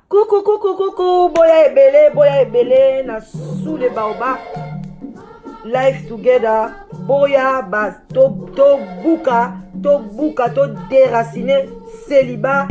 Coucou, coucou, coucou, boya ebele, boya ebele na sous le baobab. Life together, boya ba to to buka, to buka, to déraciner célibat,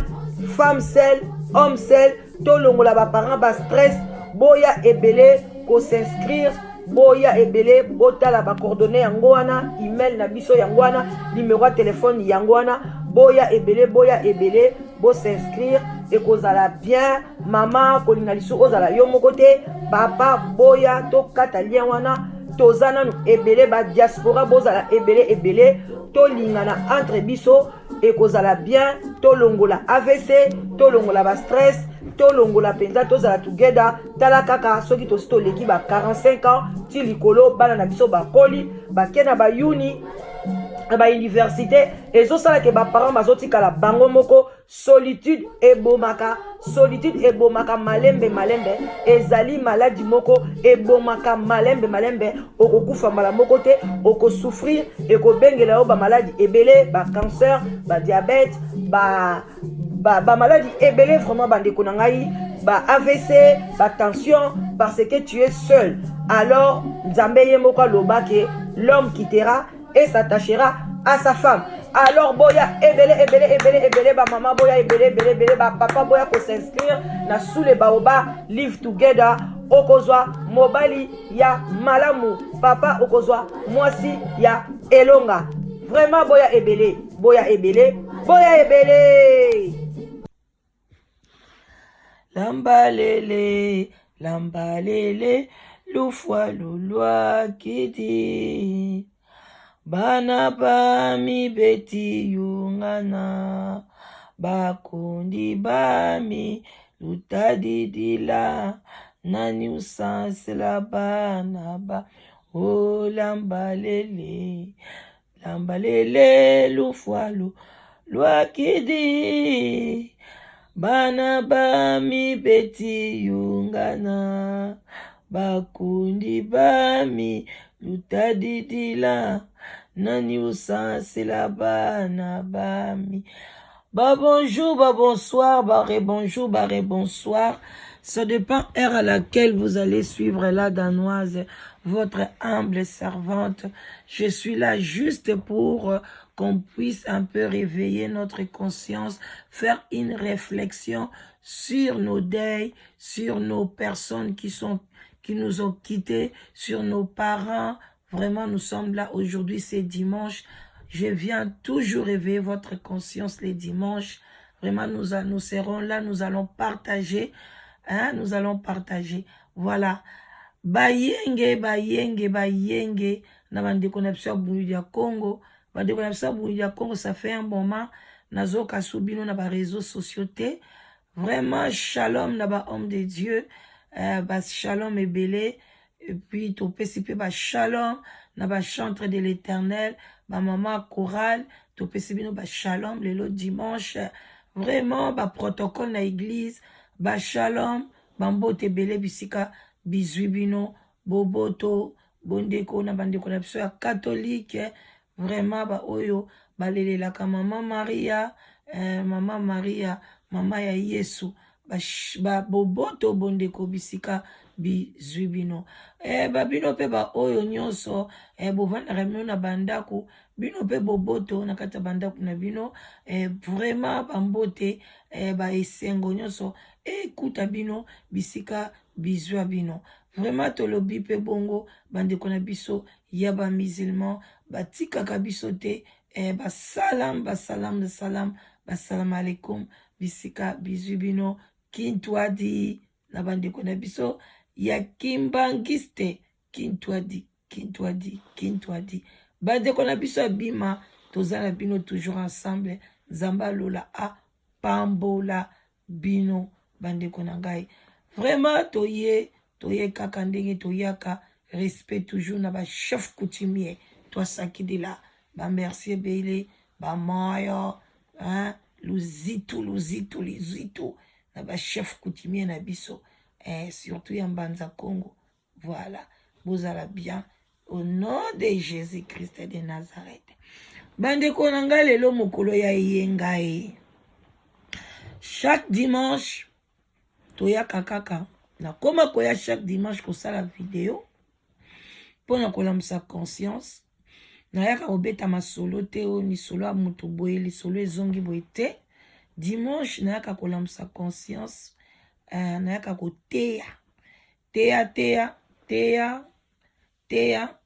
femme seule, homme seul, to longola ba parents ba stress, boya ebele ko s'inscrire boya ebele botala ba coordonnées yango wana email na biso yango wana numéro ya telefone yango wana boya ebele boya ebele bo s'inscrire ekozala bien mama kolinga lisusu ozala yo moko te papa boya tokata lien wana toza nanu ebele ba diaspora bozala ebele ebele tolingana entre biso ekozala bien tolongola avc tolongola ba stress tolongola mpenza tozala together tala kaka soki tosi toleki ba 45 ans ti likolo bana na biso bakoli bake na bayuni na bauniversité ezosala ke baparent bazotikala bango moko solitude ebomaka solitude ebomaka malembe malembe ezali maladi moko ebomaka malembe malembe okokufa mbala moko te okosouffrir ekobengela yo bamaladi ebele bacancer badiabète ba bamaladi ba ebele vraiment bandeko na ngai ba avc batension parce que tu es seul alors nzambe ye moko aloba ke l'homme quittera et s'attachera à sa femme alors boya ebele ebele ebele ebele bamama boya ebele ebele ebele bapapa boya kos'inscrire na sous le baoba live together okozwa mobali ya malamu papa okozwa mwasi ya elonga vraiment boya ebele boya ebele boya ebele Lambalele, lambalele, lufwa lulwakidi. Bana bami beti yungana, bakundi bami lutadidila, nani usansela bana ba, oh lambalele. Lambalele lufwalu lwakidi bana bami beti yungana bakundi bami lutadidila nani usansela bana bami ba bonjour ba bonsoir ba rebonjour ba rebonsoir ça dépend heure à laquelle vous allez suivre la danoise votre humble servante. Je suis là juste pour qu'on puisse un peu réveiller notre conscience, faire une réflexion sur nos deuils, sur nos personnes qui sont qui nous ont quittés, sur nos parents. Vraiment, nous sommes là aujourd'hui, c'est dimanche. Je viens toujours réveiller votre conscience les dimanches. Vraiment, nous, nous serons là, nous allons partager. Hein, nous allons partager. Voilà. Bayenge, bayenge, bayenge. Na bandeko na biso ya Bundu ya Congo. Bandeko na biso ya Bundu ya Congo, ça fait un moment. Nazoka su bino na ba réseaux sociaux te. Vraiment, shalom na ba homme de Dieu. Ba shalom ebele. Et puis, topesi pe ba shalom na ba chantre de l'éternel. Ba mama chorale. Topesi bino ba shalom lelo dimanche. Vraiment, ba protocole na église. Ba shalom. Bambote ebele bisika bizwi bino boboto bondeko na bandeko na biso ya katolike vraiment baoyo balelelaka mama Maria mama Maria mama ya Yesu ba boboto bondeko bisika bizwi bino babino mpe baoyo nyonso bovandaka bino na bandako bino mpe boboto na kati ya bandako na bino vraiment bambote baesengo nyonso ekuta bino bisika bizwa bino vraiment tolobi mpe bongo bandeko na biso ya bamusulman batikaka biso te basalam basalam basalam basalam alaikum bisika bizwi bino kintwadi na bandeko na biso ya kimbangiste kintwadi kintwadi kintwadi bandeko na biso ya bima toza na bino toujours ensemble nzambe alola apambola bino bandeko na ngai vraiment toye toye kaka ndenge toyaka respect toujours na bachef coutumier twasakidila bamerci ebele bamoyo hein? Luzitu, luzitu, lizitu na ba chef coutumier na biso, eh, surtout ya Mbanza Congo. Voilà, bozala bien au nom de Jésus-Christ de Nazareth. Bandeko na ngai, lelo mokolo ya eyenga ye. Chaque dimanche toyaka kaka, nakoma koya chaque dimanche kosala video mpona kolamusa conscience. Nayaka kobeta masolo te, oyo lisolo ya moto boye, lisolo ezongi boye te. Dimanche nayaka kolamusa conscience, nayaka koteya, teya, teya, teya, teya,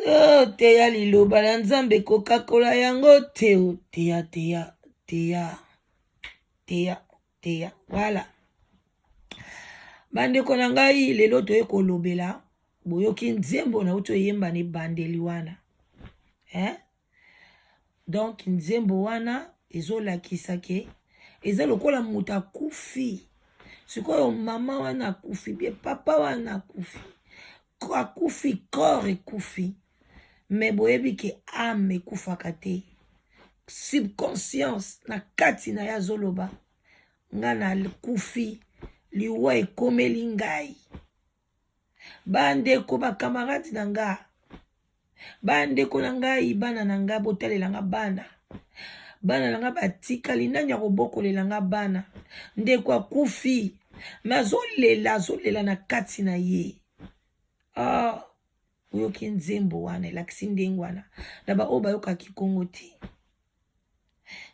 oh, teya liloba na Nzambe, kokakola yango te. O teya, teya, teya, teya, teya. Voilà, bandeko na ngai, lelo toye kolobela. Boyoki nzembo nauti oyemba na ebandeli wana, eh? Donc nzembo wana ezolakisa ke eza lokola moto akufi. Sikoyo mama wana akufi, bien papa wana akufi, akufi, corps ekufi, mais boyebi ke âme ekufaka te. Subconscience na kati na ye azoloba: "Nga nakufi, liwa ekomeli ngai." Bandeko, bakamarade na nga, bandeko na ngai, bana na ngai, botalela nga bana, bana na nga batikali, nani akobokolela nga bana? Ndeko akufi, mais azolela, azolela na kati na ye. Ah, oyoki nzembo wana elakisi ndenge wana na baoyo bayokaki Kongo te.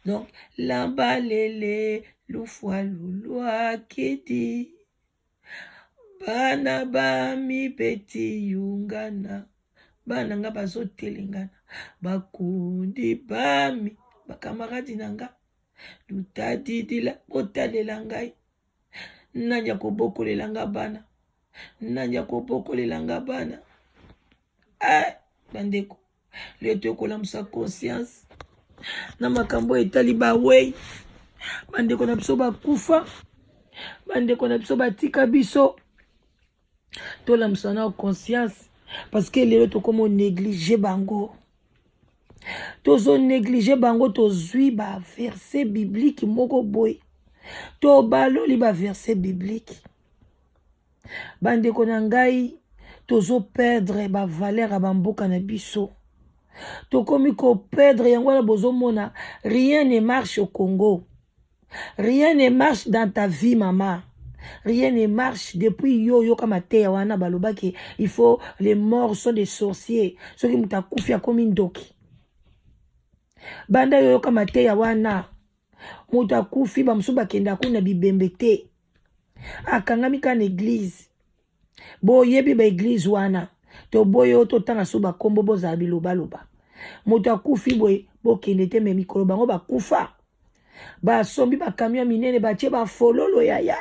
Donc lambalele lufwa lulwakidi, bana bamibeti yungana, bana nga bazotelengana, bakundi bami, bakamaradi na nga, lutadidila, botalela ngai, nani akobokolela nga bana? Nani akobokolela nga bana? Eh, bandeko, lelo toyokolamusa conscience na makambo etali bawei, bandeko na biso bakufa, bandeko na biso batika biso. Tolamusa na conscience parce que lelo tokóma onéglige bango, tozonéglige bango. Tozwi baverset biblique moko boye, tobaloli baverset biblique. Bandeko na ngai, tozoperdre bavaleur ya bamboka na biso, tokomi koperdre yango wana. Bozomona, rien ne marche au Congo, rien ne marche dans ta vie, mama, rien ne marche. Depuis yo oyoka mateya wana, balobaki il faut, les morts sont des sorciers, soki moto akufi akomi ndoki. Banda yo oyoka mateya wana, moto akufi, bamosusu bakendaka kuna bibembe te, akangami kaka na église. Boyebi baéglise wana, toboyi oyo totanga so bakombo, bozala bilobaloba. Moto akufi boye, bokende te. Mais mikolo bango bakufa, basombi bacamion ya minene, batie bafololo, yaya,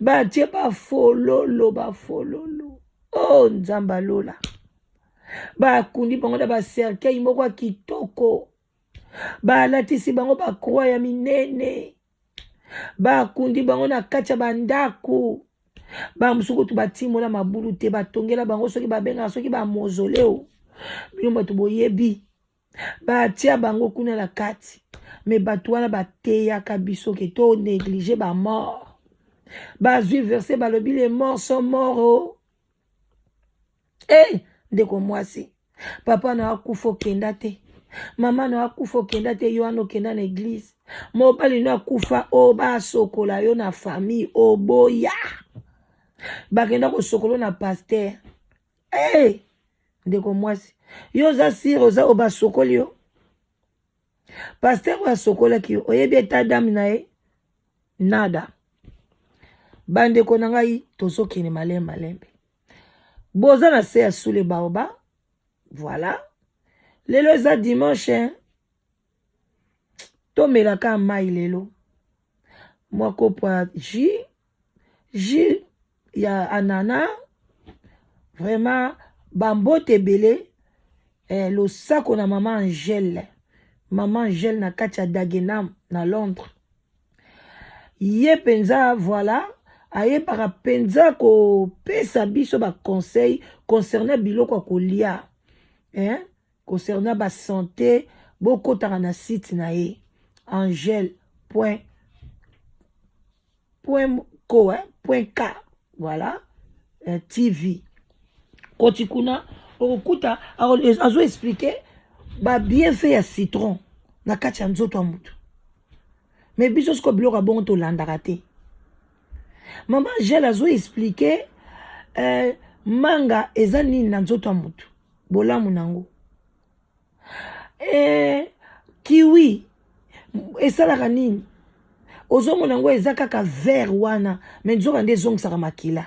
batie bafololo, bafololo. O oh, Nzambe alola, bakundi bango na bacercueil moko ya kitoko, balatisi bango bacroix ya minene, bakundi bango na kati ya bandako. Bamosusu kutu batimola mabulu te, batongela bango soki babengaka soki bamausolée, bino bato boyebi, batia bango kuna na kati. Mais bato wana bateyaka biso ke to néglige bamort. Bazwi verset, balobi les morts sont morts. Oh. Hey, ndeko mwasi, papa na akufa, okenda te. Mama na akufa, okenda te. Yo wana okenda na église. Mobali no akufa, oyo basokola yo na famille, oboya, bakenda kosokola na pasteur. Hey, ndeko mwasi, yo oza sûre oza oyo basokoli yo? Pasteur oyo asokolaki yo, oyebi état d'âme na ye? Nada. Bandeko na ngai, tozokende malembe malembe. Boza na se ya sous le baobab. Voilà, lelo eza dimanche, hein? Tomelaka mai lelo, mwa kopo ya jus ya anana. Vraiment, bambote ebele, losako na mama Angele, mama Angele na kati ya Dagenham na Londres. Ye mpenza, voilà, ayebaka mpenza kopesa biso baconseil concernant biloko ya kolia, hein? Concernant basanté. Bokotaka na site na ye angel point point co, hein, point k, voilà, TV. Koti kuna, okokuta azo expliquer ba bienfait ya citron na kati ya nzoto ya motu. Mais biso sikoyo, biloko ya bongo tolandaka te. Mama Angele azo expliquer manga eza nini na nzoto ya motu, bolamu nango, kiwi esalaka nini. Ozomona yango eza kaka vert wana, mais nzoka nde ezongisaka makila.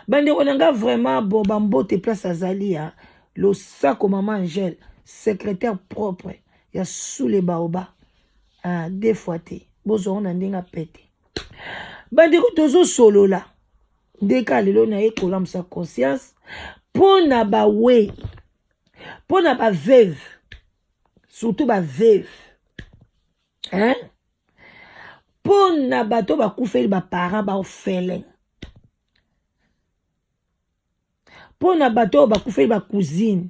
Bandeko na nga, vraiment, bon, bambote place azali ya losako. Mama Angele, secrétaire propre ya sous le baobab, ah, deux fois te bozwango na ndenge apete. Bandeko, tozosolola ndeka lelo na ye kolamusa conscience mpo na bawe, mpo na baveuve, surtout baveuve, hein? Mpo na bato bakufeli baparent, baorphelin, mpo na bato oyo bakufeli bacousine,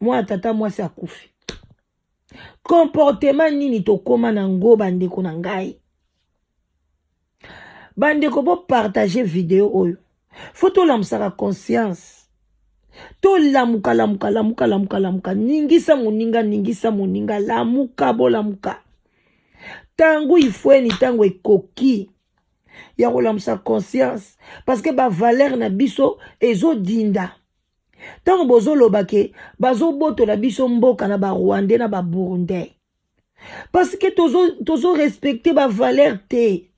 mwana tata mwasi akufi. Comportement nini tokóma nango, bandeko na ngai? Bandeko, bopartage video oyo. Faut tolamusaka conscience, tolamuka, lamuka, lamuka, lamuka, lamuka. Ningisa moninga, ningisa moninga, lamuka, bolamuka. Ntango ifweni, ntango ekoki ya kolamusa conscience, parce que bavaleur na biso ezodinda. Ntango bozoloba ke bazobotola biso mboka na Barwandais, na Baburundais, parce que tozorespecte tozo bavaleur te,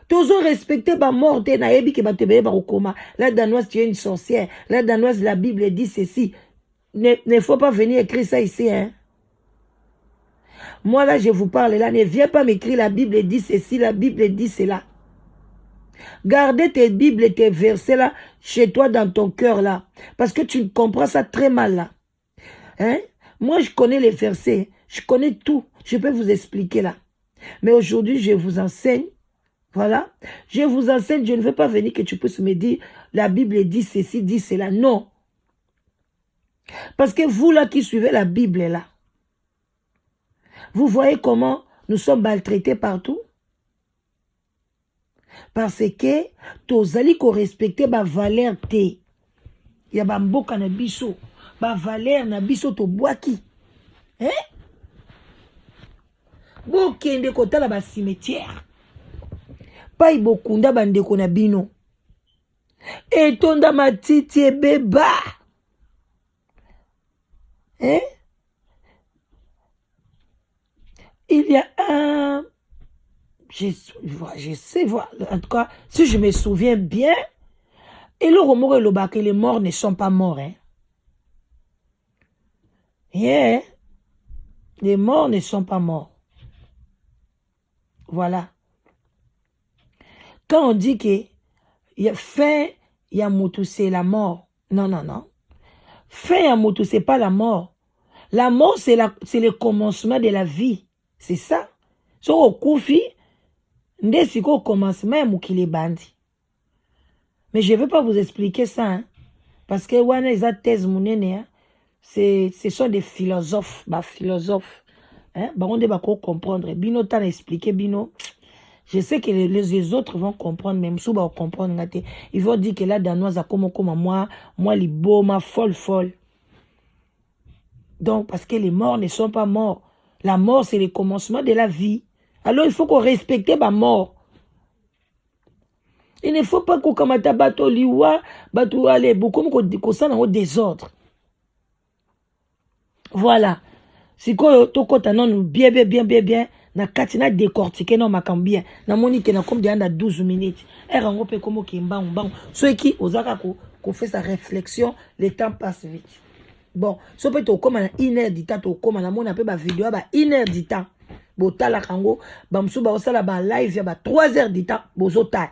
tozorespecte bamort te. Nayebi ke bato ebele bakokoma: "La Danoise, tu es une sorcière. La Danoise, la Bible dit ceci." Ne faut pas venir écrire ça ici, hein. Moi là, je vous parle là, ne viens pas m'écrire "la Bible dit ceci, la Bible dit cela". Gardez tes Bibles et tes versets là chez toi, dans ton cœur là, parce que tu comprends ça très mal là, hein? Moi, je connais les versets, je connais tout, je peux vous expliquer là. Mais aujourd'hui, je vous enseigne. Voilà. Je vous enseigne, je ne veux pas venir que tu puisses me dire: "La Bible dit ceci, dit cela." Non. Parce que vous là qui suivez la Bible là, vous voyez comment nous sommes maltraités partout. Parce que tozali korespecte bavaleur te ya bamboka na biso, bavaleur na biso tobwaki, eh? Bokende kotala bacimetière pai bokunda bandeko na bino, etonda matiti, ebeba, eh? Il y a un je sais voir, en tout cas, si je me souviens bien, eloko moko elobaka: les morts ne sont pas morts, hein? Yeah. Les morts ne sont pas morts. Voilà. Quand on dit que y a fin ya motu, c'est la mort, non, non, non, fin ya motu, c'est pas la mort. La mort, c'est le commencement de la vie, c'est ça. Soki okufi nde sikoyo commencement ya mokili ebandi. Mais je vais pas vous expliquer ça, hein, parce que wana eza thèse monene, hein. Ce sont des philosophes, baphilosophe, hein? Bango nde bako comprendre bino. Tana expliquer bino, je sais que les autres vont comprendre, mais mosusu bakocomprendre nga te. Ils vont dire que la Danoise akoma okoma mwa liboma, folle, folle. Donc, parce que les morts ne sont pas morts, la mort, c'est le commencement de la vie. Alors il faut qu'on respecte bamort. Il ne faut pas kokamata bato liwa, bato ale bokomi kosala yango désordre. Voilà. Sikoyo tokɔta nanu bien, bien, bien, bien, bien na kati na décortique na makambo bien. Namoni ke nakomi deya na 12 minutes. Heure yango mpe ekomi oke mbangu mbangu. Soki oza kaka kofesa réflexion, le temps passe vite. Bon, so mpe tokóma na une heure du temps, tokóma. Namona mpe bavideo ya ba une heure du temps, botalaka yango. Bamosusu baosala balive ya ba 3 heures du temps, bozotala.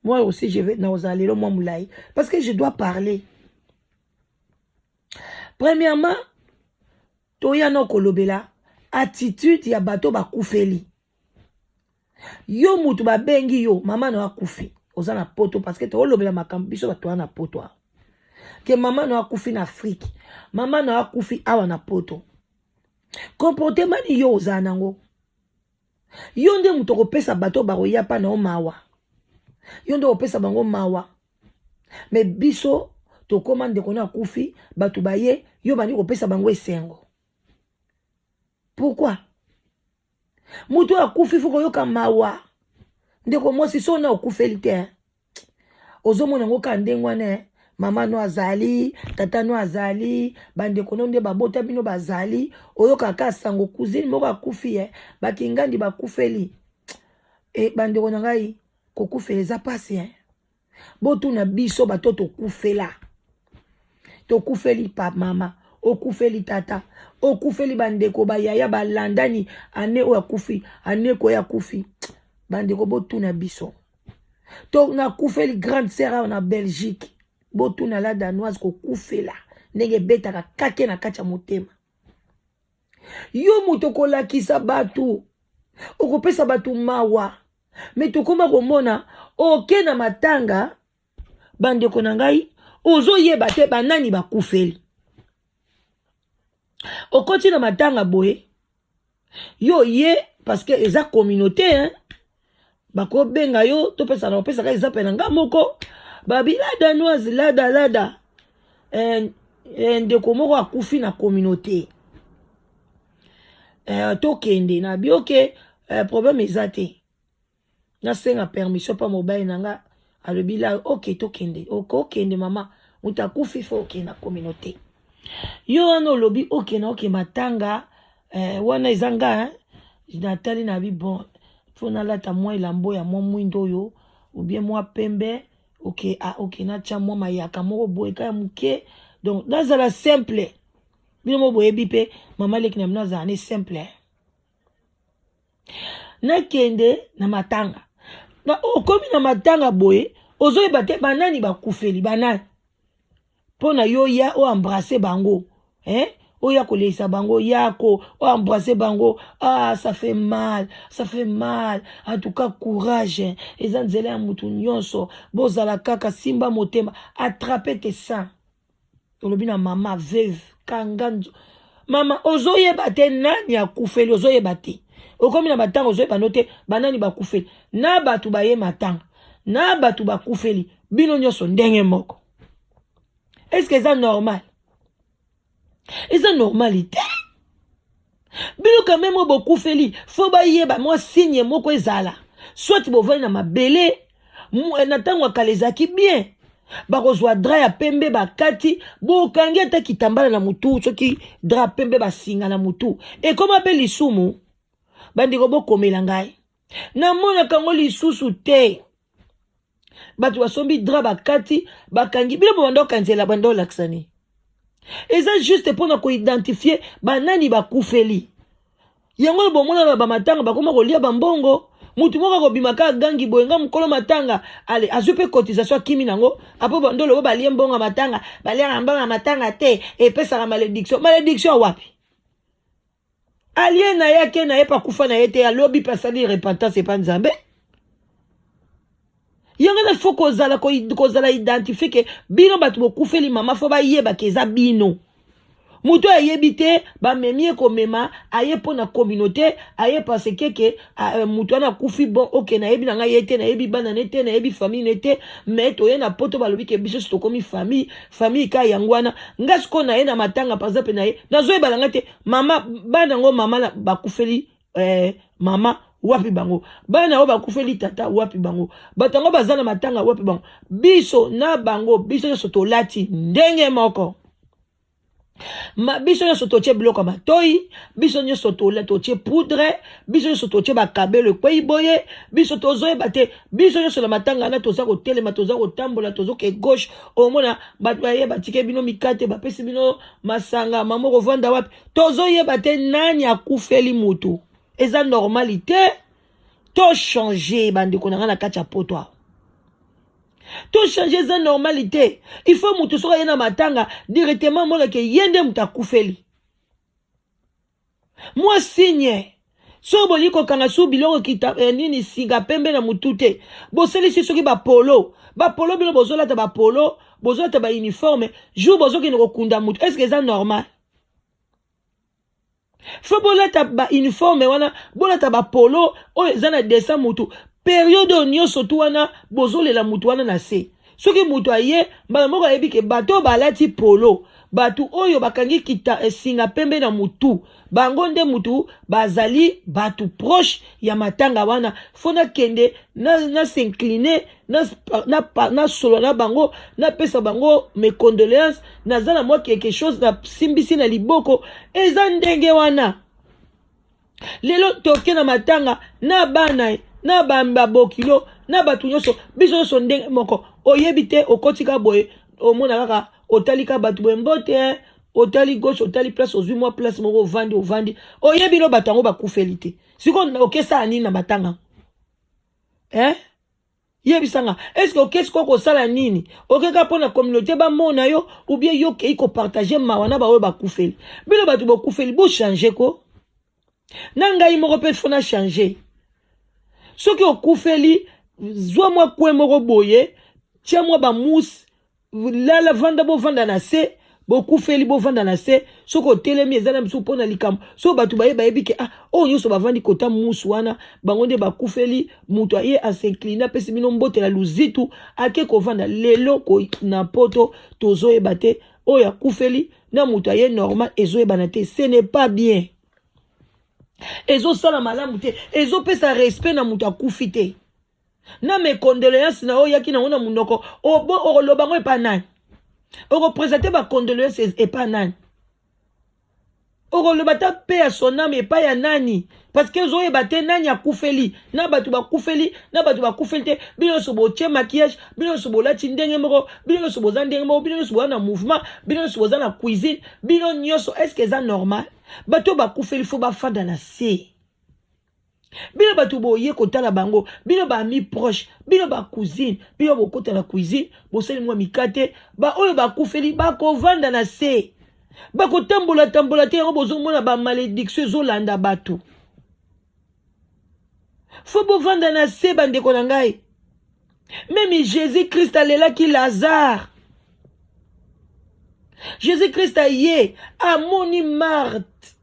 Moi aussi, je vais nakozala lelo mwa molai parce que je dois parler. Premièrement, toya na kolobela attitude ya bato bakufeli. Yo mutu babengi yo, mama na akufi, oza na Poto, parce que toolobela makambo biso bato wana na Poto awa. Ke mama na akufi na Afrique, mama na akufi awa na poto. Comportement ni yo ozala nango. Yo nde moto okopesa bato bakoya pa na yo mawa. Yo nde okopesa bango mawa. Me biso tokoma ndeko na akufi, bato baye, yo bandi kopesa bango esengo. Pourquoi? Moto oyo akufi fo koyoka mawa. Ndeko mwasi so na okufeli te. Ozomona yango kaka ndenge wana eh. Mama no azali, tata no azali, bandeko no nde babota bino bazali. Oyoka kaka sango cousine moko akufi eh. Bakingandi bakufeli. E bandeko na ngai kokufela eza pasi eh. Botuna biso bato tokufela. Tokufeli pa mama, okufeli tata, okufeli bandeko bayaya balandani ane oyo akufi, ane koya akufi. Bandeko botuna biso. To nakufeli grande sœur awa na Belgique. Botuna la danoise kokufela ndenge ebetaka kake na kati ya motema. Yo moto okolakisa bato, okopesa bato mawa. Me tokoma komona oke na matanga bandeko na ngai ozoyeba te banani bakufeli. Okoti na matanga boye yo ye parce que eza communauté hein? Bakobenga yo topesa na opesaka eza pe na nga moko babi la danoise lada lada eh, eh, ndeko moko akufi na communauté eh, tokende na bioke eh, problème eza te nasenga permission pa mobali na nga alobi la ok tokende okokende mama moto akufi fo okende na communauté yo wana olobi ok na oke matanga eh, wana eza nga hein? Natali na bi bon fo nalata mwa elambo ya mwa mwindo oyo ou bien mwa pembe ok ah, ok natya mwa mayaka moko boye kaka moke donc nazala simple bino mo boyebi mpe mama leki na bino azala ne simple hein? Nakende na matanga na okomi na matanga boye ozoyeba te banani bakufeli banani mpo na yo ya o embrasse bango hein? Oya kolekisa bango yako o embrasse bango ah ça fait mal, ça fait mal en tout cas courage eza nzela ya mutu nyonso bozala kaka simba motema attrape tes seins olobi na mama veuve kanga mama ozoyeba te nani akufeli ozoyeba te okomi na matanga ozoyeba no te banani bakufeli na bato baye matanga na bato bakufeli bino nyonso ndenge moko est-ce que eza normal? Eza normal te bino quand même oyo bokufeli fo bayeba mwa signe moko ezala soit bovandi na mabele na ntango ya kala ezalaki bien bakozwa drap ya pembe bakati bokangi ata kitambala na mutu soki drap pembe basinga na mutu ekoma mpe lisumu bandeko bokomela ngai namonaka yango lisusu te bato basombi drap bakati bakangi bino bobanda okanzela banda olakisa nini eza juste mpona koidentifie banani bakufeli yango oyo bomona na bamatanga bakoma kolia bambongo mutu moko akobima kaka gangi boye nga mokolo matanga ale azwi mpe cotisation akimi nango apo bandolo bo balie mbongo ya matanga baliaka mbongo ya matanga te epesaka malédiction malédiction wapi alie na ye ake na ye mpe akufa na ye te alobi mpe asali repentance epa nzambe yango na fo kozala kozala identifie ke bino bato bokufeli mama fo bayeba ke eza bino moto oyo ayebi te bamemi ye komema aye mpo na communauté aye parce que ke moto wana akufi bon ok nayebi na ngai ye te nayebi bana ne te nayebi famille ne te mais toye na poto balobi ke biso si tokomi famille famille ka yango wana nga sikoyo naye na matanga par exemple naye nazoyeba na ngai te mama bana yango mama bakufeli mama wapi bango bana oyo bakufeli tata wapi bango bato yango baza na matanga wapi bango biso na bango biso nyonso tolati ndenge moko ma biso nyonso totie biloko ya matoi biso nyonso totie poudre biso nyonso totie bakabelo ekwei boye biso tozoyeba te biso nyonso na matanga wana toza kotelema toza kotambola tozoke gauche omona bato baye batike bino mikate bapesi bino masanga mama okovanda wapi tozoyeba te nani akufeli mutu eza normali te tochange bandeko na ngai na kati ya poto awa tochange eza normali te il faut mutu soki aye na matanga directement amonake ye nde mutu akufeli mwa signe soki bolingi kokanga su biloko kita nini singa pembe na mutu te bosalisi soki bapolo bapolo bino bozolata bapolo. Bozolata bauniforme jour bozokende kokunda motu, est ce que eza normal? Faut bolata bauniforme wana, bolata bapolo oyo eza na dessin mutu. Période oyo nyonso tu wana bozolela mutu wana na se, soki mutu aye mbala moko ayebi ke bato oyo balati polo, bato oyo bakangi kita esinga pembe na mutu, bango nde mutu bazali bato proche ya matanga wana. Faut nakende na s'incliner, nasolola na bango, napesa bango mes condoléances, naza na mwa quelque chose nasimbisi na liboko. Eza ndenge wana. Lelo toke na matanga na bana, na babokilo, na bato nyonso, biso nyonso ndenge moko. Oyebi te, okoti ka boye, omona kaka, otali ka bato boye, mbote, otali gauche, otali place, ozwi mwa place moko, ovandi, ovandi, oyebi no bato yango bakufeli te. Sikoyo okesala nini na matanga, eh? Yebisanga, est-ce oke sikoyo kosala nini? Okeka mpo na communauté bamona yo, ou bien yo okei kopartager mawa na baoyo bakufeli? Bino bato bokufeli, bochanger ko. Na ngai moko mpe faut na changer. Soki okufeli, zwa mwa coin moko boye, tia mwa bamousse, lala, vanda, bovanda na se. Bokufeli, bovanda na se. Soki otelemi, eza na biso mpona likambo. Soki bato baye, bayebi ke ah, oyo nyonso bavandi kota musu wana, bango nde bakufeli. Moto aye, as'incliner, apesi bino mbote na luzitu, ake kovanda. Lelo na Poto tozoyeba te oyo akufeli na moto aye normal, ezoyebana te. Ce n'est pas bien, ezosala malamu te, ezopesa respect na moto akufi te. Na mes condoléances na oyo oyaki nango na monoko, okoloba yango epa nani? Okoprésenter bacondoléance epa nani? Okoloba ta paix à son âme epai ya nani? Parce que ozoyeba te nani akufeli, na bato bakufeli, na bato bakufeli te. Bino nyonso botie maquillage, bino nyonso bolati ndenge moko, bino nyonso boza ndenge moko, bino nyonso boza na mouvement, bino nyonso boza na cuisine, bino nyonso. Est ce que eza normal? Bato oyo bakufeli, faut bafanda na se. Bino bato boye kotala bango, bino baamis proche, bino bacousine, bino bokota na cuisine, bosali mwa mikate. Baoyo bakufeli bakovanda na se, bakotambola tambola te. Yango bozomona bamalédiction ezolanda bato. Faut bovanda na se, bandeko na ngai. Même Jésus Christ alelaki Lazare. Jésus Christ aye, amoni Marthe,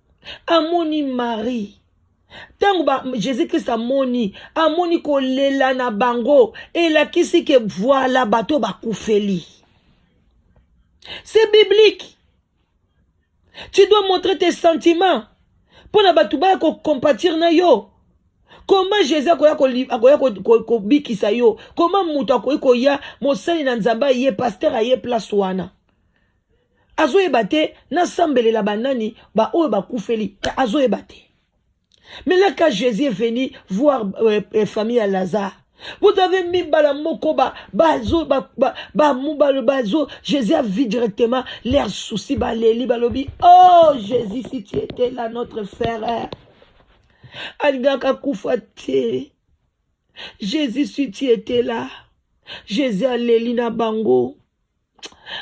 amoni Marie. Ntango Jésus Christ amoni kolela na bango, elakisi ke voilà, bato bakufeli. C'est biblique, tu dois montrer tes sentiments mpo na bato baya kocompatir na yo. Comment Jésus akoya kobikisa yo? Comment moto akoki koya, mosali na Nzambe aye, pasteur aye place wana, azoyeba te nasambelela banani, baoyo bakufeli, azoyeba te? Mais là, quand Jésus est venu voir famille ya Lazare, vous avez mis bala moko ba bazo ba ba ba ba bazo. Jésus a vu directement leurs soucis, baleli, balobi: «Oh Jésus, si tu étais là, notre frère alingaka kufa te. Jésus, si tu étais là.» Jésus aleli na bango.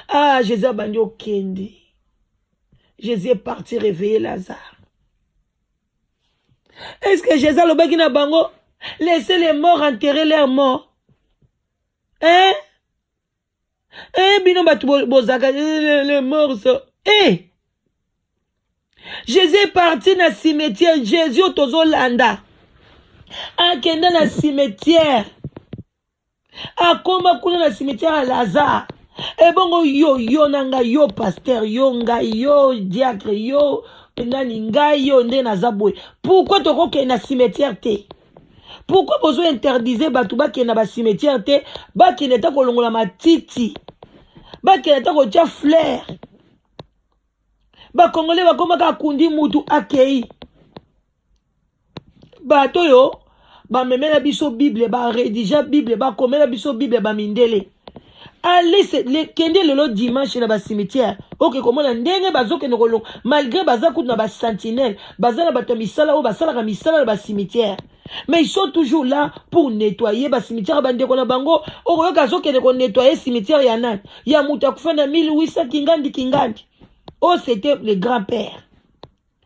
Ah, Jésus abandi okende. Jésus est parti réveiller Lazare. Est-ce que Jésus alobaki na bango: «Laissez les morts enterrer leurs morts»? Hein, eh, bino bato bozalaka les morts so. Eh, Jésus est parti na cimetière. Jésus oyo tozolanda akenda na cimetière, akoma kuna na cimetière ya Lazare. Ebongo yo, yo na ngai, yo pasteur, yo ngai, yo diacre, yo nani, ngai, yo nde naza boye, pourquoi tokokende na cimetière te? Pourquoi bozo interdire bato bakende na bacimetière te, bakende ata kolongola matiti, bakende ata kotia fleur? Bakongole bakomaka akundi mutu, akei. Bato oyo bamemela biso Bible, barédiger Bible, bakomela biso Bible, bamindele. Ale kende lelo dimanche na bacimetière, oke komona ndenge bazokende kolonga, malgré baza kutu na basentinelle, baza na bato ya misala oyo basalaka misala na bacimetière, mais ils sont toujours là pour nettoyer bacimetière. Bandeko na bango, okoyoka azokende konettoyer cimetière ya nani, ya moto akufa na 1800 kingandi kingandi. Oyo c'était le grand père.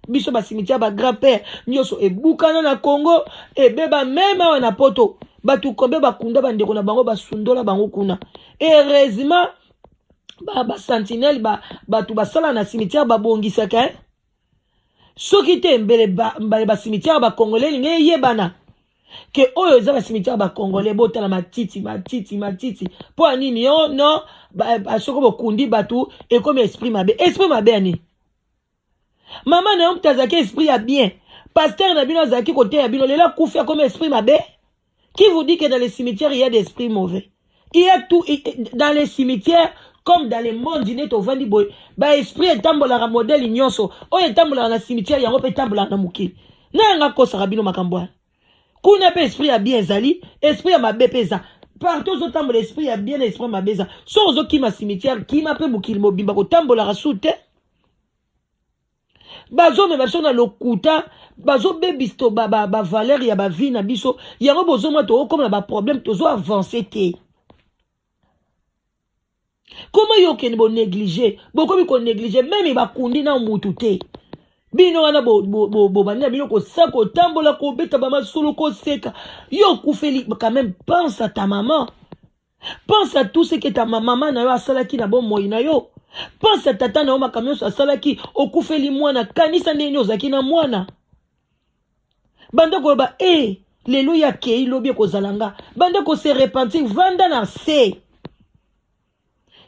Biso bacimetière bagrand père nyonso ebukana na Congo, ebeba. Même awa na Poto, bato kombe bakunda bandeko na bango, basundola bango kuna. Heureusement. Basentinelle ba, bato basala na cimetière babongisaka eh? Soki te, mbele mbale bacimetière bacongolais elingi eyebana ke oyo eza bacimetière bacongolais. Botala matiti, matiti, matiti. Mpo ya nini? Yo non, soki bokundi bato, ekomi esprit mabe. Esprit mabe ya nini? Mama na yo moto azalaki esprit ya bien, pasteur na bino azalaki koteya bino, lelo akufi, akomi esprit mabe. Qui vous dit que dans les cimetières il y a des esprits mauvais? Il y a tout dans les cimetières comme dans le monde. Neti ovandi boye, baesprit etambolaka modèle nyonso. Oyo etambolaka na cimetière, yango mpe etambolaka na mokili. Na yanga akosaka bino makambo wana. Kuna mpe esprit ya bien ezali, esprit ya mabe mpe eza. Partout ozotambola, esprit ya bien na esprit ya mabe eza. Soki ozokima cimetière, kima mpe mokili mobimba, kotambolaka su te. Bazomema biso na lokuta, bazobebisa to bavaleur ba ya bavie na biso. Yango bozomona tokokoma na baproblème, tozo avance te. Koma yo okende bonéglige, bokomi konéglige même bakundi na mutu te. Bino wana bobandi na bino kosa kotambola, kobeta bamasolo, koseka. Yo okufeli, quand même pense à ta maman, pense à tout ce que ta mama na yo asalaki na bomoi na yo, pense à tata na yo, makambo nyonso asalaki. Okufeli mwana, kanisa ndenge nini ozalaki na mwana. Banda koloba e lelo ya kei, lobi ekozala nga. Banda kose repentir, vanda na se.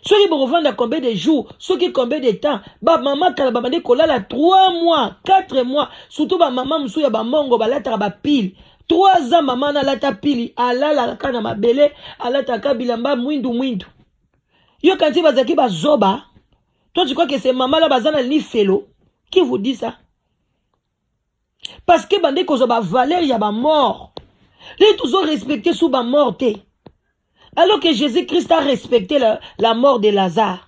Soki bokovanda combien de jours, soki combien de temps. Bamama kala babandi kolala 3 mois, 4 mois, surtout bamama mosusu ya bamongo balataka bapile 3 ans. Mama na alata pili, alalaka kaka na mabele, alataka bilamba mwindu mwindu. Yo kanti bazalaki bazoba? Toi, tu crois que ces mama là baza na lifelo? Qui vous dit ça? Parce que bande kozwa bavaleur ya bamort. Lelo tozorespecte su bamort te, alors que Jésus-Christ a respecté la mort de Lazare,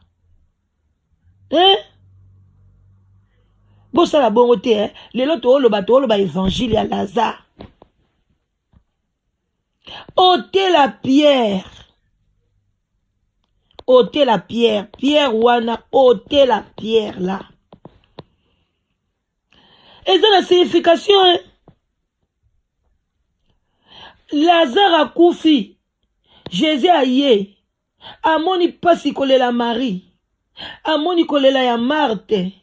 hein? Bosala bongo te, eh? Lelo tooloba, tooloba évangile ya Lazare. Ôtez la pierre, ôtez la pierre. Pierre wana, ôtez la pierre là, eza na signification, hein? Lazare akufi, Jésus aye, amoni mpasi kolela Marie, amoni kolela ya Marte.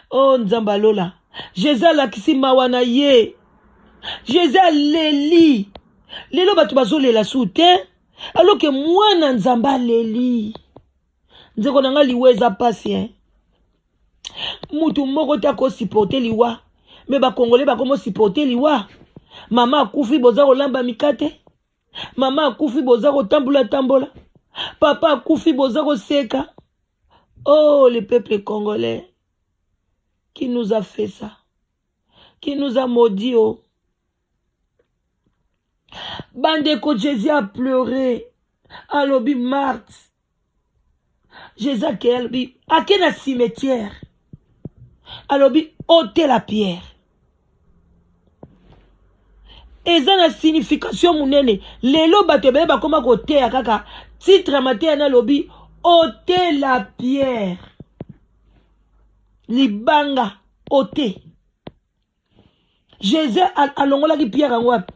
O oh, Nzambe alola, Jésus alakisi mawa na ye. Jésus aleli. Lelo bato bazolela su te, alors que mwana Nzambe aleli. Nzeko na nga, liwa eza mpasi, hein? Mutu moko te akosupporte liwa, mais bakongole bakomosupporte liwa. Mama akufi, boza kolamba mikate. Mama akufi, boza kotambola tambola. Papa akufi, boza koseka. Oh, le peuple congolais, qui nous a fait ça? Qui nous a maudit? Oh bandeko, Jésus a pleuré. Alobi Marthe, Jésus akei, alobi, ake na cimetière, alobi: ôtez la pierre. Eza na signification monene. Lelo bato ebele bakóma koteya kaka titre ya mateya nalobi ôtez la pierre, libanga ôtez. Jésus alongolaki pierre yango wapi?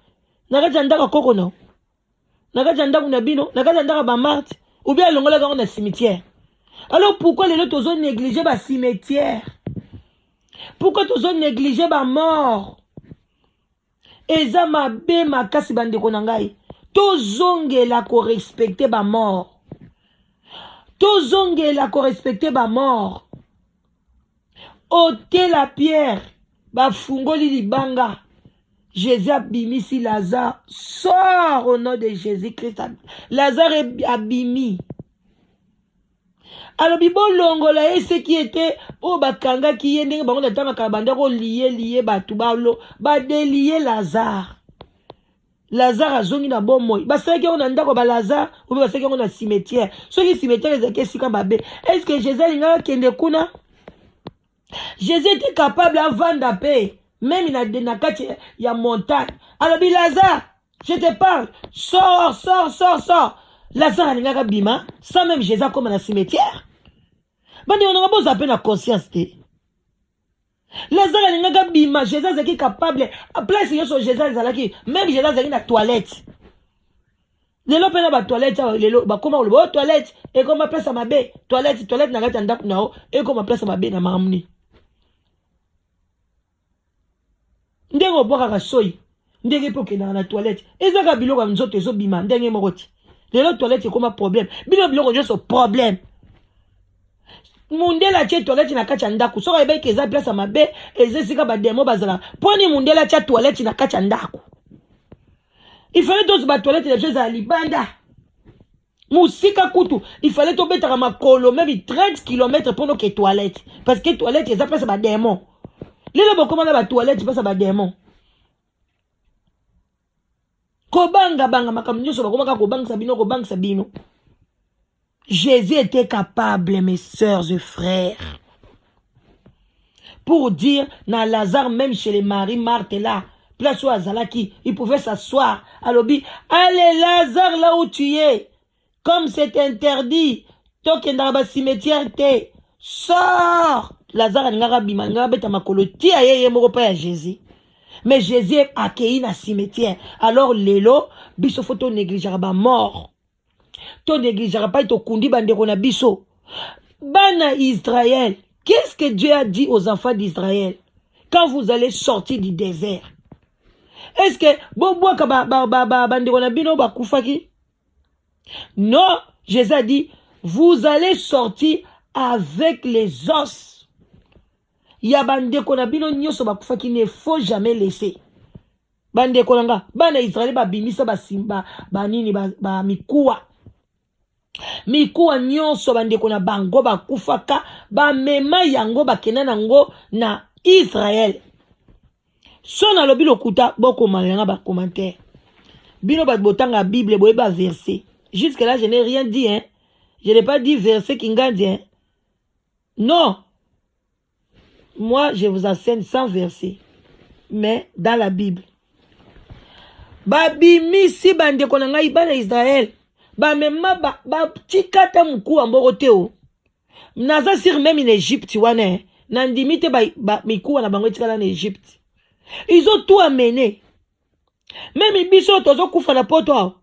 Na kati ya ndako ya koko na na kati ya ndako na bino, na kati ya ndako ya bamarte, ou bien alongolaki yango na cimetière? Alors pourquoi lelo tozo néglige bacimetière? Pourquoi tozo néglige bamort? Eza mabe makasi, bandeko na ngai. Tozongela korespecte bamort, tozongela korespecte bamort. Ôtez la pierre. Bafungoli libanga, Jésus abimisi Lazare. Sors au nom de Jésus Christ. Lazare abimi. Alobi bolongola ye seki ete oyo bakangaki ye. Ndenge bango na ntango kala banda kolie lie bato, badelie Lazare. Lazare azongi na bomoi. Basalaki yango na ndako ya balazare obe basalaki yango na cimetière? Soki cimetière ezalaki esika mabe, est ce que Jésus alingaki akende kuna? Jésus était capable avanda mpe même na kati ya montagne. Alobi: Lazare, je te parle, sors, sors, sors, sors. Lazare alingaki abima sans même Jésus akóma na cimetière. Bandeko nanga, bozala mpe na conscience te. Lazare alingaki abima. Jésus azalaki capable place nyonso Jésus azalaki, même Jésus azalaki na toilette. Lelo mpe na batoilette awa, lelo bakoma koloba o oh, toilette ekoma place ya mabe. Toilette, toilette na kati ya ndako na yo ekoma place ya mabe na makambo nini? Ndenge obwakaka soyi, ndenge mpe okendaka na toilette, ezaka biloko ya nzoto ezobima ndenge moko ti. Lelo toilette ekoma problème, bino biloko nyonso problème. Mundele atie toilette na kati ya ndako, soki ayebaki eza place ya mabe, eza esika bademo bazalaka, mpo nini mundele atia toilette na kati ya ndako? Il fallait tozwa batoilette na biso ezala libanda, mosika kutu. Il fallait tobetaka makolo meme 30 km mpo noke toilette, parce que toilette eza place ya bademon. Lelo bokoma na batoilette place ya bademon, kobangabanga makambo nyonso, bakomaka kobangisa bino, kobangisa bino. Jésus était capable, mes sœurs et frères, pour dire na Lazare, même chez les Marie, Marthe là, place où azalaki, il pouvait s'asseoir. Alobi, allez Lazare, là où tu es, comme c'est interdit, tokendaka ba cimetière te, sors. Lazare alingaka bima, alingaka beta makolo ti aye ye moko pa ya Jésus. Mais Jésus akei na cimetière. Alors lelo, biso faut to négligeaka ba mort. To négligeaka pai tokundi bandeko na biso. Bana Israël, qu'est-ce que Dieu a dit aux enfants d'Israël quand vous allez sortir du désert? Est-ce que bobwaka bandeko ba, ba, ba, na bino bakufaki? Non, Jésus a dit, vous allez sortir avec les os ya bandeko na bino nyonso bakufaki, ne faut jamais laisser. Bandeko na nga, bana Israele babimisa basimba banini, bamikuwa, mikuwa nyonso bandeko na bango bakufaka, bamema yango, bakenda nango na Israele. So nalobi lokuta, bokomana yanga bacommentaire. Bino bato botanga Bible, boyeba verset. Jusque là je n'ai rien dit, hein. Je n'ai pas dit verset kingandi, hein. Non, moi je vous enseigne sans verset, mais dans la Bible. Babimisi bandeko na ngai, bana Israele bamema, batika ata mokuwa moko te. O naza sûr, même na Egypte wana, nandimi te mikuwa na bango etikala na Egypte. Ils ont tout amené. Même biso tozokufa na poto awa,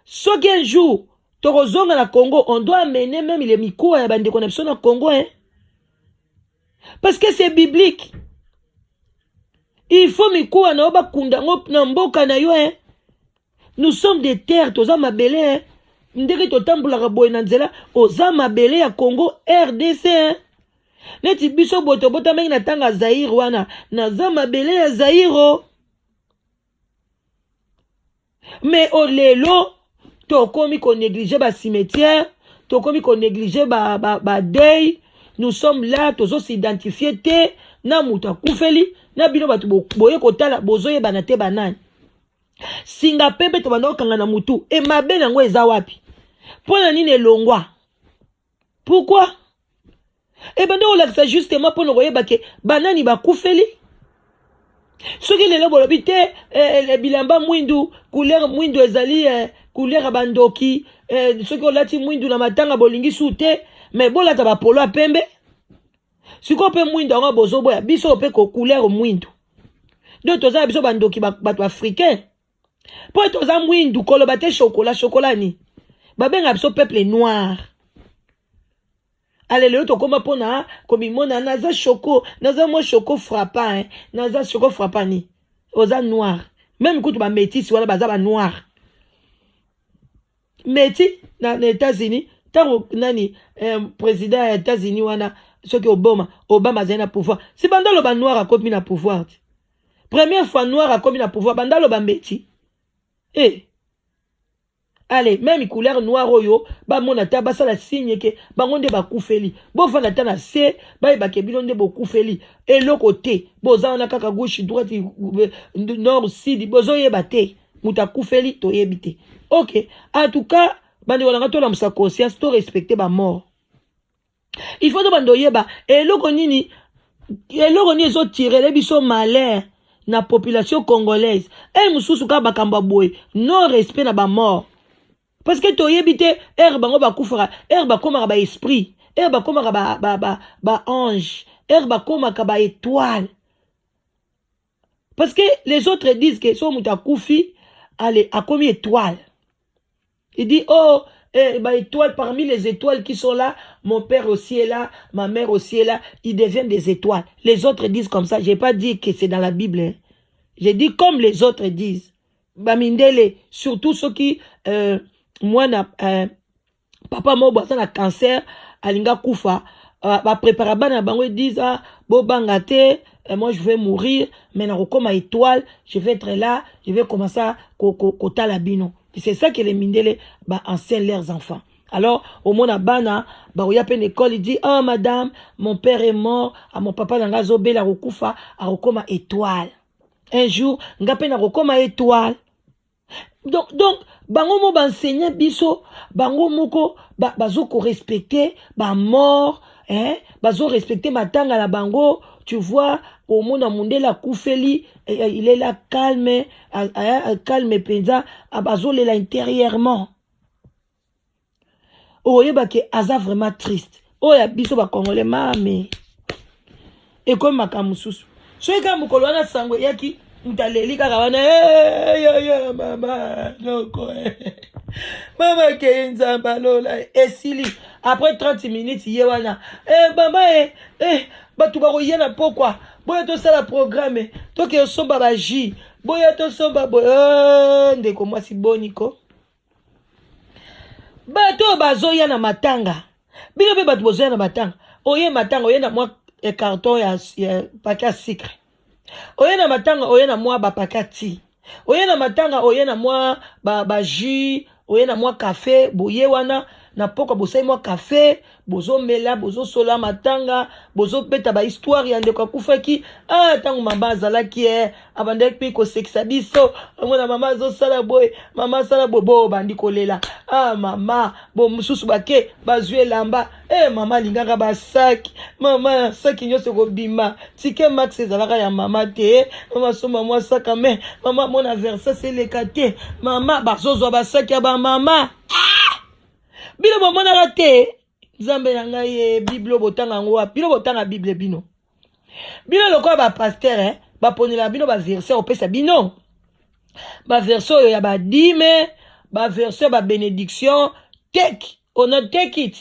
soki un jour tokozonga na Congo, on doit amener même les mikuwa ya bandeko na biso na Congo, hein? Parce que c'est biblique. Il faut mikuwa na yo bakunda yango na mboka na yo, hein? Nous sommes des terres, toza mabele, hein? Ndenge totambolaka boye na nzela, oza mabele ya Congo RDC, hein? Neti biso boye tobotamaki na ntango ya Zaire wana, naza mabele ya Zaire. Mais olelo tokomi konégliger bacimetière, tokomi konégliger badeuil ba, ba. Nous sommes là, tozos'identifier te na moto akufeli na bino. Bato boye kotala, bozoyebana te banani. Singa pembe tobanda kokanga na motu, e mabe nango eza wapi? Mpo na nini elongwa? Pourquoi ebanda kolakisa? Justement mpona koyeba ke banani bakufeli. Soki lelo bolobi te, bilamba mwindu, couleur mwindu ezali couleur ya bandoki, soki olati mwindu na matanga bolingi su te, mais bolata bapolo ya pembe. Sikoyo mpe mwindu yango bozoboya biso mpe ko couleur mwindu. Donc toza na biso bandoki, bato africain, mpo toza mwindu. Koloba te chocolat, chocolat ni babenga biso peuple noir. Ale lelo tokóma mpona komimona naza choco, naza mwa choco frappant, hein? Naza choco frappant ni oza noir. Même kutu bamétis wana baza banoir, métis na États-Unis. Ntango nani, président ya États-Unis wana, soki Obama, Obama azali na pouvoir, si banda aloba noir akomi na pouvoir te. Première fois noir akomi na pouvoir, banda aloba métis. Eh, allez, même couleur noire oyo bamona ta, basala signe ke bango nde bakufeli. Bofanda ta na se, bayebake bino nde bokufeli. Eloko te, boza wana kaka gauche, droite, nord, sud, bozoyeba te moto akufeli, toyebi te. Ok, en tout cas bandeko na nga, tolamusa conscience, to respecte bamort. Il faut tobanda oyeba eloko nini, eloko nini ezotirele biso malheur na population congolaise. E mosusu kaka makambo ya boye, non respect na bamort, parce que toyebi te ere bango bakufaka, ere bakomaka baesprit, ere bakomaka baange, ba, ba, ere bakomaka baétoile. Parce que les autres disent que so moto akufi, ale akomi étoile. Il dit, oh, eh, bah, étoile, parmi les étoiles qui sont là, mon père aussi est là, ma mère aussi est là, ils deviennent des étoiles. Les autres disent comme ça. J'ai pas dit que c'est dans la Bible. Hein. J'ai dit comme les autres disent. Bamindele, surtout ceux qui, moi, na, papa moko aza na cancer, alinga kufa, baprépara bana bango, disent, ah, bobanga te, moi je vais mourir, mais nakokoma étoile, je vais être là, je vais commencer à kotala bino. C'est ça que les mindele ba enseignent leurs enfants. Alors, omona bana bakoya mpe na école, il dit, oh madame, mon père est mort, ah, mon papa na nga azobela, akokufa, akokoma étoile un jour, nga mpe nakokoma étoile. Donc bango mo baenseigne biso, bango moko bazokorespecte bamort, hein? Bazorespecte matanga na bango. Tu vois, omona mundele akufeli, il est là calme, calme mpenza, azolela intérieurement, oyebake aza vraiment triste. Oyo ya biso bacongolais, mame, ekomi makambo mosusu. Soki kaka mokolo wana sango eyaki, moto aleli kaka wana, yoyo mama noko, mama akei, Nzambe alola, esili. Après 30 minutes, ye wana, mama, bato bakoya na pokwa, boya tosala programme, toke osomba bajus, boya tosomba boye. Ndeko mwasi, boniko bato oyo bazoya na matanga? Bino mpe bato bozoya na matanga, oye matanga, oye na mwa carton ya paquet ya sucre, oye na matanga, oye na mwa bapaquet ya ti, oye na matanga, oye na mwa bajus, oye na mwa café. Boye wana na pokwa, bosali mwa café, bozomela, bozosola matanga, bozobeta bahistoire ya ndeko akufaki. Ah, ntango mama azalaki, abandaki mpe kosekisa biso, omona mama azosala boye, mama asala boye, bo bandi kolela. Ah, mama bo mosusu bake bazwi elamba, mama alingaka basaki, mama saki nyonso ekobima, tike max ezalaka ya mama te, mama asomba mwa saka me mama mona Versace eleka te, mama bazozwa basaki ya bamama. Ah! Bino bomonaka te? Nzambe na ngai ye, Bible botanga yango wapi? Bino botanga Bible, bino lokola bapasteur, baponela bino baverset, opesa bino baverset oyo ya badîme, baverset ya babénédiction, take ona, take it,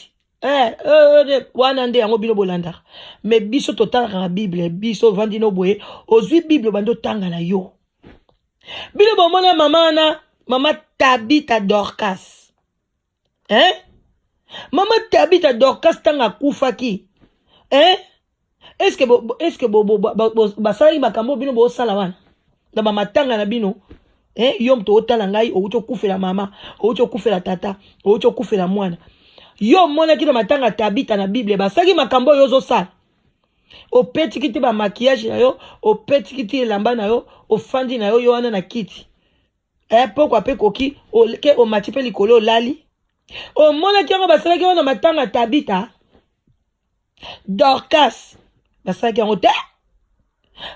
wana nde yango bino bolandaka. Mais biso totalaka na Bible. Biso ovandi no boye, ozwi Bible, obandi otanga na yo. Bino bomona mama wana, mama Tabita Dorcas, hein? Mama Tabita Dorcas, ntango akufaki, hein? Est-ce est-ce basalaki makambo bino bosala wana na bamatanga na bino, eh? Yo moto otala ngai, outi okufela mama, outi okufela tata, outi okufela mwana, yo omonaki na matanga Tabita na Bible basalaki makambo oyo ozosala? Opetiki te bamaquillage na yo, opetiki te elamba na yo, ofandi na yo, yo wana na kiti, pokwa mpe koki ke omati mpe likolo, olali. Omonaki yango basalaki yango na matanga Tabita Dorcas? Basalaki yango te.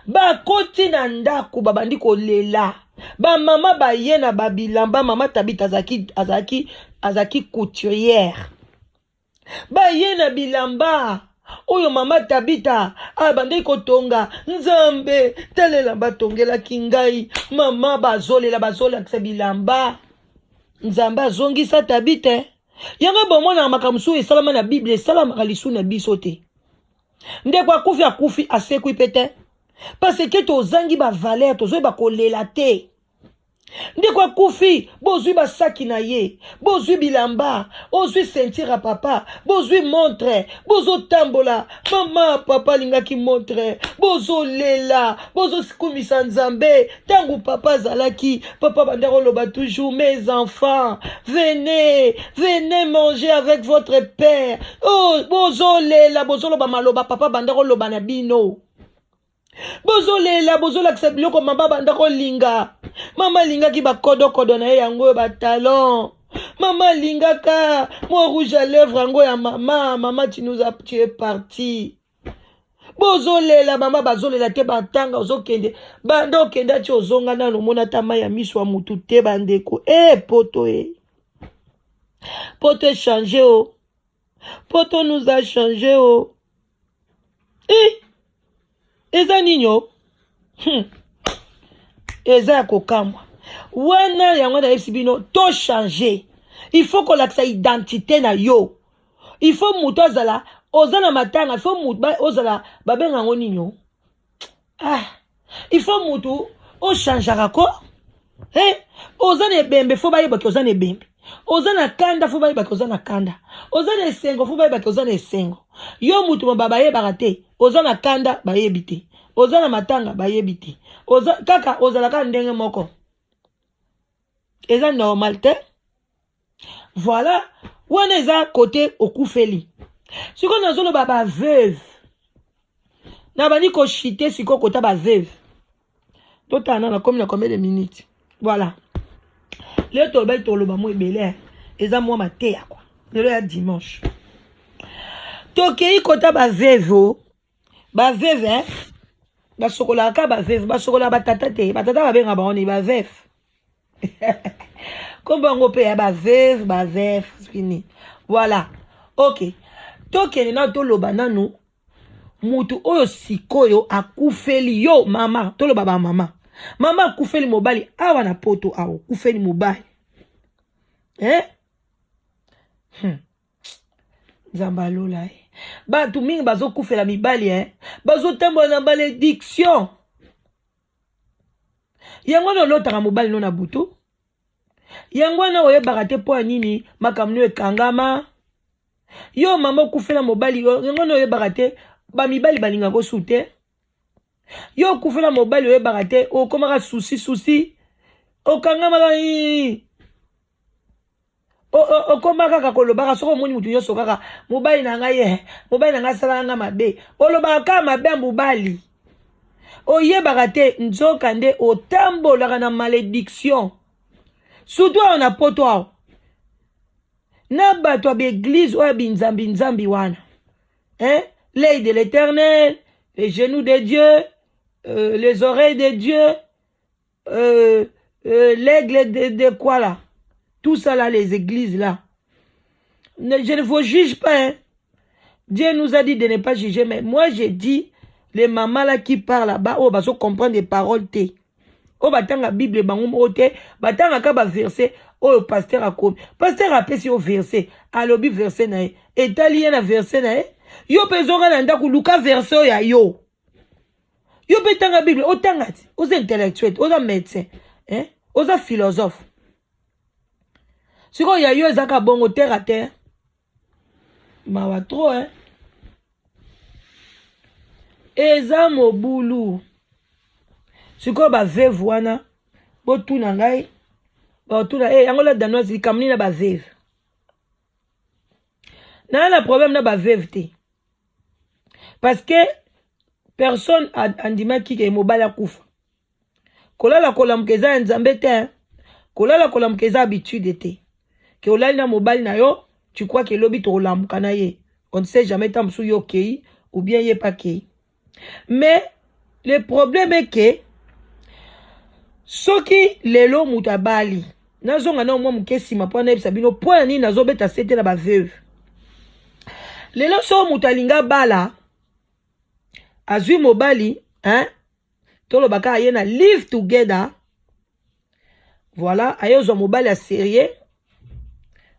Bakoti na ndako, babandi kolela, bamama baye na babilamba. Mama Tabita azalaki couturière. Baye na bilamba oyo mama Tabita abandaki kotonga. Nzambe, tala elamba atongelaki ngai mama. Bazolela, bazolakisa bilamba. Nzambe azongisa Tabita. Yango bomonaka makambo mosusu esalama na Bible, esalamaka lisu na biso te. Ndeko akufi, akufi, asekwi mpe te, parce que tozangi bavaleur, tozoyeba kolela te. Ndeko akufi, bozwi basaki na ye, bozwi bilamba, ozwi ceinture ya papa, bozwi montre, bozotambola, mama, papa alingaki montre, bozolela, bozokumisa Nzambe. Ntango papa azalaki, papa banda koloba toujours, mes enfants, venez, venez manger avec votre père. Oh, bozolela, bozoloba maloba papa banda koloba na bino, bozolela, bozolakisa biloko mama banda kolinga. Mama alingaki bakodokodo na ye, yango oyo batalon. Mama alingaka mwa rouge à lèvre, yango ya mama. Mama, tu nous as, tu es parti, bozolela, mama bazolela te. Batanga ozokende, banda okende ati ozonga, nano omona ata mai ya miso ya mutu te. Bandeko, poto poto echange o, poto nous a changé o. Eza nini o? Eza ya kokamwa wana. Yango nayebisi bino, tochange. Il faut kolakisa identité na yo. Il faut moto azala, oza na matanga, il faut moto ozala, babenga yango nini o? Ah, il faut motu ochangeaka ko, eh? Oza na ebembe, faut bayebaki oza na ebembe. Oza na kanda, faut bayebaki oza na kanda. Oza na esengo, faut bayebaki oza na esengo. Yo mutu moba bayebaka te oza na kanda, bayebi te oza na matanga, bayebi te oza kaka, ozalaka ndenge moko, eza normal te. Voilà, wana eza kote okufeli. Sikoyo nazoloba baveuve, nabandi koshite sikoyo kota baveuve. Totala na nakomi na combien de minutes? Voilà, lelo tolobaki, toloba mwa ebele, eza mwa mateya kwa lelo ya dimanche. Tokei kota baveuve o baveuve, eh? Basokolaka kaka baveuve, basokolaka batata te. Batata babenga bango ni baveuve, kombo yango mpe ya baveuve, baveuve soki nini. Voilà, ok, tokende nano, toloba nanu mutu oyo sikoyo akufeli yo mama. Toloba bamama, mama akufeli mobali awa na Poto awa, okufeli mobali, eh? Nzambe alola ye. Bato mingi bazokufela mibali, eh? Bazotambola na malédiction yango wana. Olotaka mobali no na butu, yango wana oyebaka te mpo ya nini makambo no ekangama. Yo mama okufela mobali, yango wana oyebaka te bamibali balingaka osu te. Yo okufela mobali, oyebaka te, okomaka susi susi, okangamaka, okoma kaka kolobaka soki omoni motu nyonso kaka mobali na ngai ye, mobali na ngai asalaka nga mabe. Olobaka kaka mabe ya mobali, oyebaka te nzoka nde otambolaka na malédiction, surtout awa na Poto awa, na bato ya baeglise oyo ya binzambi nzambi wana, hein? L'œil de l'Éternel, les genoux de Dieu, les oreilles de Dieu, l'aigle de quoi là, tout ça là, les églises là. Je ne vous juge pas, hein? Dieu nous a dit de ne pas juger, mais moi j'ai dit les mamans là qui parlent là-bas, oh, bazo comprendre des paroles te. Oyo batanga Bible bango moko te, batangaka baverset oyo pasteur akomi. Pasteur apesi yo verset, alobi verset na ye, etali ye na verset na ye. Yo mpe ezonga na ndako, luka verset oyo ya yo. Yo mpe tanga Bible, otanga ti oza intellectuel, oza médecin, hein? Oza philosophe. Sikoyo ya yo ezaka bongo terre à terre, mawa trop, hein? Eza mobulu. Sikoyo baveuve wana, botuna ngai, batuna e yango la Danoise, likambo nini na baveuve? Naa na problème na baveuve te, parce que personne andimaki ke mobali akufa. Kolala kolamuka eza ya Nzambe te. Kolala kolamuka eza habitude te ke olali na mobali na yo, tu crois ke elobi tokolamuka na ye. On ne sait jamais, ta mosusu yo okei ou bien ye pa kei. Mais le problème est que soki lelo moto abali, nazonga na mwa moke nsima mpo nayebisa bino mpo na nini nazobeta sete na baveuve lelo. Soki moto alingi abala, azwi mobali, hein? Toloba kaka ye na live together, voilà, aye ozwa mobali ya sérieux,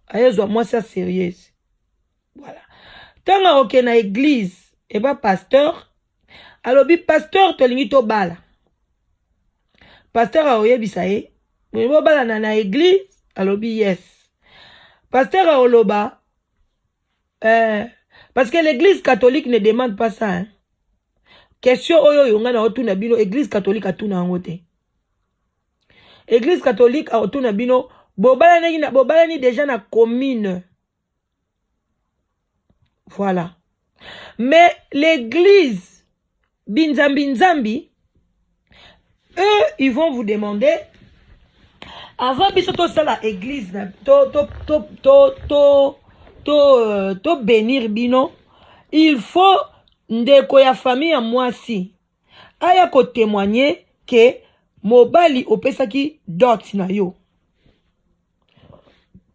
aye ozwa mwasi ya sérieuse. Voilà, ntango akokende na église epa pasteur, alobi: "Pasteur, tolingi tobala." Pasteur akoyebisa ye: "Bolingi bobalana na église?" Alobi: "Yes." Pasteur akoloba, parce que l'Église catholique ne demande pas ça, hein? Question oyo oyo ngai na otuna bino, Église catholique atuna yango te. Église catholique akotuna bino: bobalani, bobalani déjà na commune? Voilà. Mais l'église binzambi nzambi, eux, ils vont vous demander: avant biso tosala église na to to to to to to, to bénir bino, il faut ndeko ya famille ya mwasi aya kotémoigner ke mobali opesaki dot na yo,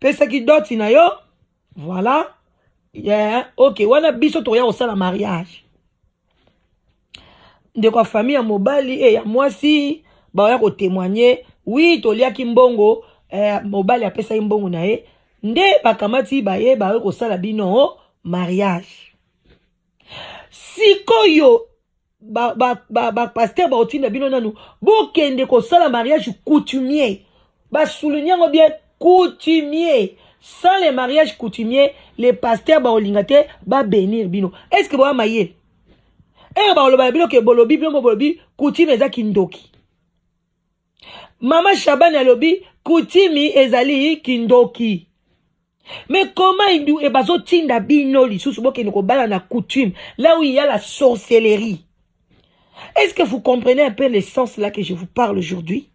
pesaki dot na yo. Voilà, yeah. Ok, wana biso tokoya kosala mariage. Ndeko ya famille ya mobali e ya mwasi baoya kotémoigner: "Oui, toliaki mbongo, mobali apesaki mbongo na ye." Nde bakamati baye baye kosala bino mariage. Sikoyo ba ba ba, ba pasteur bakotinda bino nanu bokende kosala mariage coutumier. Ba souligner yango bien coutumier. Sans le mariage coutumier, les pasteurs bakolinga te ba bénir bino. Est-ce que boya mayele? Ere bakoloba na bino ke bolobi bino bolobi coutume eza kindoki. Mama Shabani alobi coutume ezali kindoki. Mais comment indu e bazotinda bino lisusu bokende kobala na coutume là où il y a la sorcellerie? Est-ce que vous comprenez un peu le sens là que je vous parle aujourd'hui?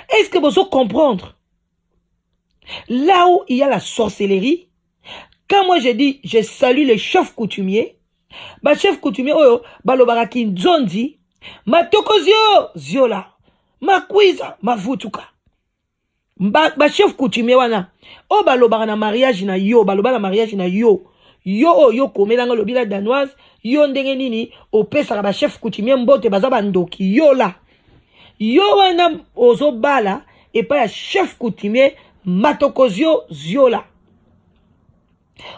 Est-ce que vous comprendre? Là où il y a la sorcellerie, quand moi je dis je salue les chefs coutumiers, ba chefs coutumiers oyo balobaka kinzonzi, matokozio ziola, makwiza mavutuka. Ba, ba chef coutumier wana oyo balobaka na mariage na yo, baloba na mariage na yo, yo oyo yo komelanga lobi la danoise, yo ndenge nini opesaka ba chef coutumier mbote, baza bandoki yo la. Yo wana ozobala epai ya chef coutumier matokozio ziola.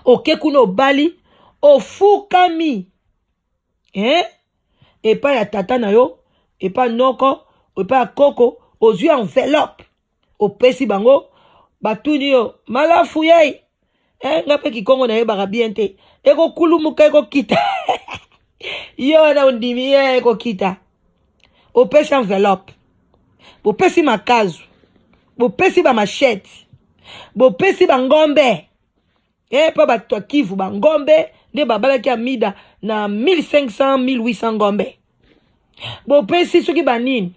Oke kuna obali, ofukami eh? Epai ya tata na yo, epai noko, epai ya koko, ozwi enveloppe opesi bango, batuni yo malafu yai eh, nga mpe kikongo nayebaka bien te, ekokulumuka ekokita yo wana ondimi ye ekokita, opesi enveloppe, bopesi makazu, bopesi ba machette, bopesi ba ngombe eh, pa bato ya Kivu ba ngombe nde babalaki Amida na 1500 1800 ngombe, bopesi soki banini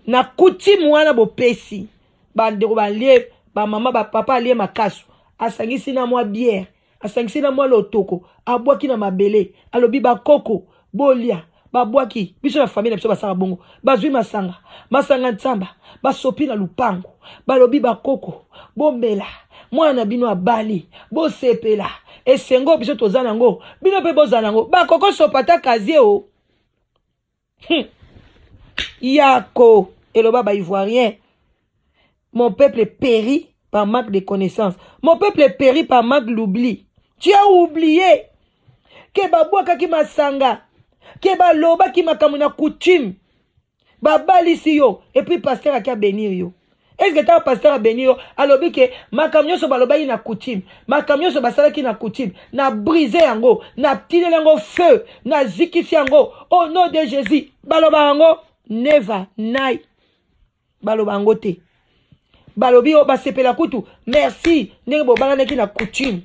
na coutume wana, bopesi bandeko balie, bamama bapapa alie makasu, asangisi na mwa bière, asangisi na mwa lotoko, abwaki na mabele, alobi bakoko bolia, babwaki. Biso na famille na biso basala bongo, bazwi masanga, masanga ntsamba, basopi na lupango, balobi bakoko bomela, mwana na bino abali, bosepela, esengo biso toza nango, bino mpe bozala nango, bakoko sopa ta kazie o Yako eloba ba Ivoirien, mon peuple périt par manque de connaissance, mon peuple périt par manque l'oubli. Tu as oublié ke babwakaki masanga, ke balobaki makambo na coutume, babalisi yo, et puis pasteur aki abénir yo. Est-ce que ntango pasteur abénir yo, alobi ke makambo nyonso balobaki na coutume, makambo nyonso basalaki na coutume, na brise yango, na tineli yango feu, na zikisi yango au nom de Jésus? Baloba yango never nai, baloba yango te. Balobi oyo basepela kutu, merci ndenge bobalanaki na coutume.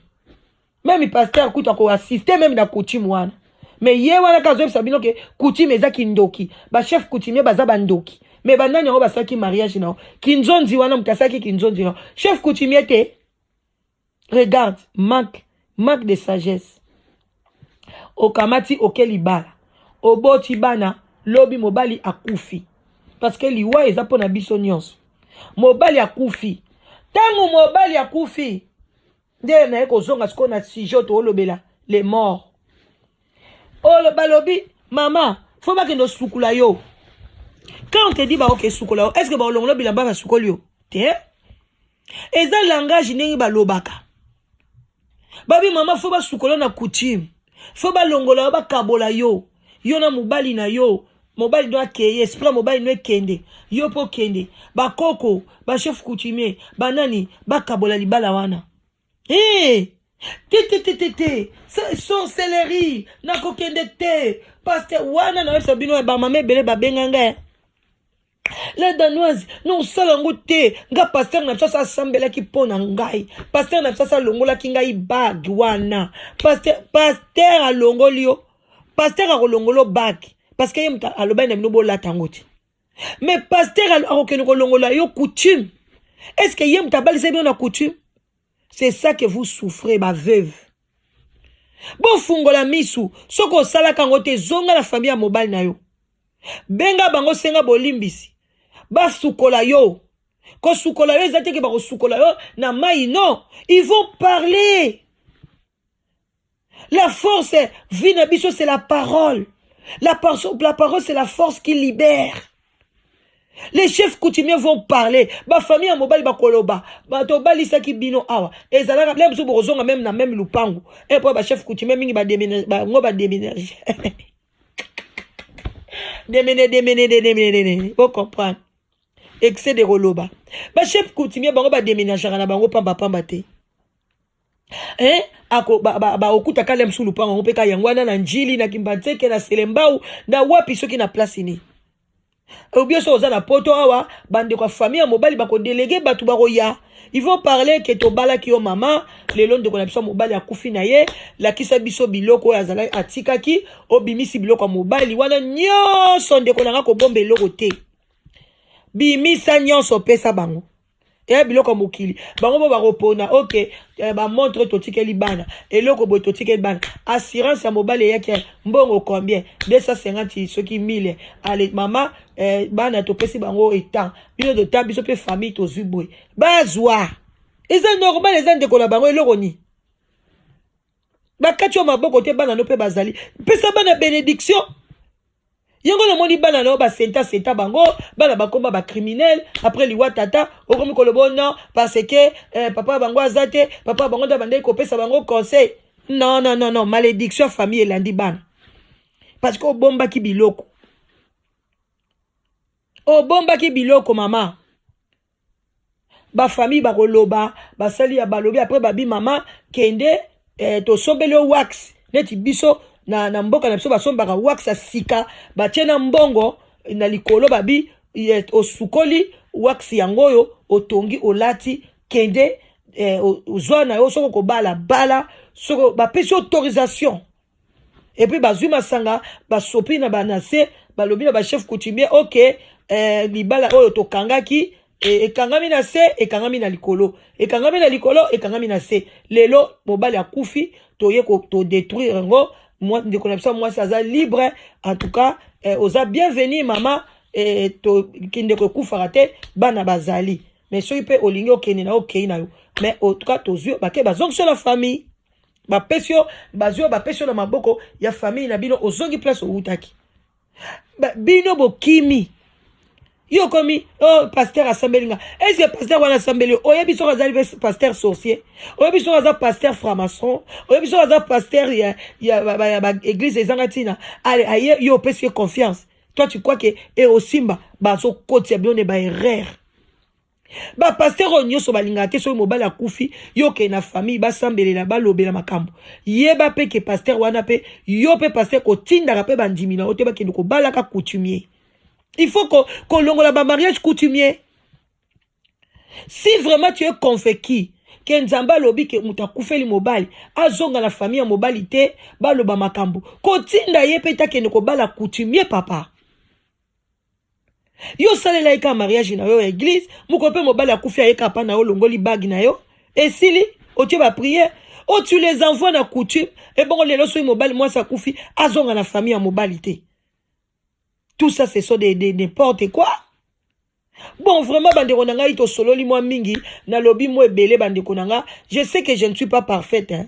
Même pasteur kutu akoassiste même na coutume wana, mais ye wana kaka azoyebisa bino ke coutume eza kindoki, bachef coutumier baza bandoki. Mais banani yango basalaki mariage na yo? Kinzonzi wana, moto asalaki kinzonzi na yo, chef coutumier te. Regarde, manque de sagesse. Okamati oke libala, oboti bana, lobi mobali akufi, parce que liwa eza mpona biso nyonso. Mobali akufi, ntango mobali akufi nde naye kozonga sikoyo na sujet toolobela les morts. Oyo balobi mama fo bakende osukula yo. Quand on te dit baoke esukola yo, est ce que baolongola bilamba basukoli yo te? Eza langage ndenge balobaka, babi mama fo basukola na coutume, fo balongola yo, bakabola yo, yo na mobali na yo. Mobali no akeye, esprit mobali no ekende, yo mpo okende, bakoko, bachef coutumier, banani bakabola libala wana. Hey! Te te te te te, sorcellerie, nakokende te. Pasteur wana nayebisa bino, bamama ebele babenga ngai la danoise, nosala yango te. Nga pasteur na biso asa asambelaki mpo na ngai, pasteur na biso asa alongolaki ngai bague wana. Pasteur alongoli yo, pasteur akolongola bague parce que ye moto alobaki na bino bolata yango te. Mais pasteur akokende kolongola yo coutume? Est ce que ye moto abalisa bino na coutume? C'est ça que vous souffrez, baveuve. Bofungola misu. Soki osalaka yango te, zonga na famille ya mobali na yo, benga bango, senga bolimbisi, basukola yo. Kosukola yo eza te ke bakosukola yo na mai, non, ils vont parler. La force vie na biso, c'est la parole. La parole, c'est la force qui libère. Les chefs coutumiers vont parler. Bafamille ya mobali bakoloba, bato obalisaki bino awa ezalaka le mosusu bokozonga meme na meme lupangu e mpo bachef coutumier mingi bango badéménage demene demene demene, bocomprendre excès de koloba. Bachef coutumier bango badéménageaka na bango pambapamba te, eh? Ako baokutaka ba, ba le mosusu lupango yango mpe ka yango wana na Njili, na Kimbanseke, na Selembau, na wapi, soki na place nini, obie so oza na Poto awa, bandeko ya famille ya mobali bakodéléguer bato bakoya, ils vont parler ke tobalaki yo mama, lelo ndeko na biso mobali akufi na ye, lakisa biso biloko oyo azalaki atikaki. Obimisi biloko ya mobali wana nyonso. Ndeko na nga, kobomba eloko te, bimisa nyonso, opesa bango. Eya biloko ya mokili, bango mpo bakopona. Ok, bamontre totikeli bana, eloko boye totikeli bana, assurance ya mobali eyaki mbongo combien, 250 soki 1000. Ale mama, bana topesi bango etan bino tota, biso mpe famille tozwi boye, bazwa, eza normal, eza ndeko na bango. Eloko nini bakati yo maboko te, bana no mpe bazali, pesa bana bénédiction. Yango namoni bana na yo basenta senta bango, bana bakoma bacriminel après liwa tata. Okomi koloba non, parce que papa bango aza te, papa bango nde bandeki kopesa bango conseil. Non, non, non, non, malédiction ya famille elandi bana parce que obombaki biloko, obombaki biloko mama. Bafamille bakoloba, basali ya balobi, après babi mama kende, tosombeli yo wax. Neti biso na mboka na biso basombaka wax ya sika, batie na mbongo na likolo, babi osukoli wax yango oyo otongi, olati, kende, ozwa na yo. Soki okobala, bala. Soki bapesi autorisation, et puis bazwi masanga, basopi na bana se, balobi na bachef coutumier: ok, libala oyo tokangaki ekangami na se, ekangami na likolo, ekangami na likolo, ekangami na se. Lelo mobali akufi, toye todétruire yango. Ndeko na biso mwasi aza libre. En tout cas, oza bienvenu mama, tokende, ekufaka te, bana bazali. Mais soki mpe olingi okende na yo, okei na yo. Mais en tout cas tozwi, bake, bazongisi yo na famille, bapesi yo, bazwi yo, bapesi yo na maboko ya famille na bino, ozongi place owutaki. Bino bokimi, yo okomi oh, pasteur asambeli nga. Est ce que pasteur wana asambeli yo? Oyebi soki azali mpe pasteur sorcier? Oyebi soki aza pasteur franc-maçon? Oyebi soki aza pasteur ya baéglise ezanga ntina? Ale aye, yo opesi ye confiance, toi tu crois ke e osimba. Bazokotisa bino ne baerreur. Bapasteur oyo nyonso balingaka te soki mobali akufi, yo okende na famille, basambelela, balobela makambo. Yeba mpe ke pasteur wana mpe, yo mpe pasteur, kotindaka mpe bandimi na yo te bakende kobalaka coutumier. Il faut kolongola bamariage coutumier. Si vraiment tu es convaincu ke Nzambe alobi ke moto akufeli mobali azonga na famille ya mobali te, baloba makambo, kotinda ye mpe takende kobala coutumier. Papa, yo osalela ye kaka mariage na yo ya église. Moko mpe mobali akufi, ayeka pa na yo, olongoli bague na yo, esili, otie baprière, o tu les envoies na coutume. Ebongo lelo soki mobali, mwasi akufi, azonga na famille ya mobali te? Tout ça, ce sont des n'importe quoi. Bon, vraiment, bandeko na ngai, tosololi mwa mingi, nalobi mwa ebele. Bandeko na nga, je sais que je ne suis pas parfaite, hein?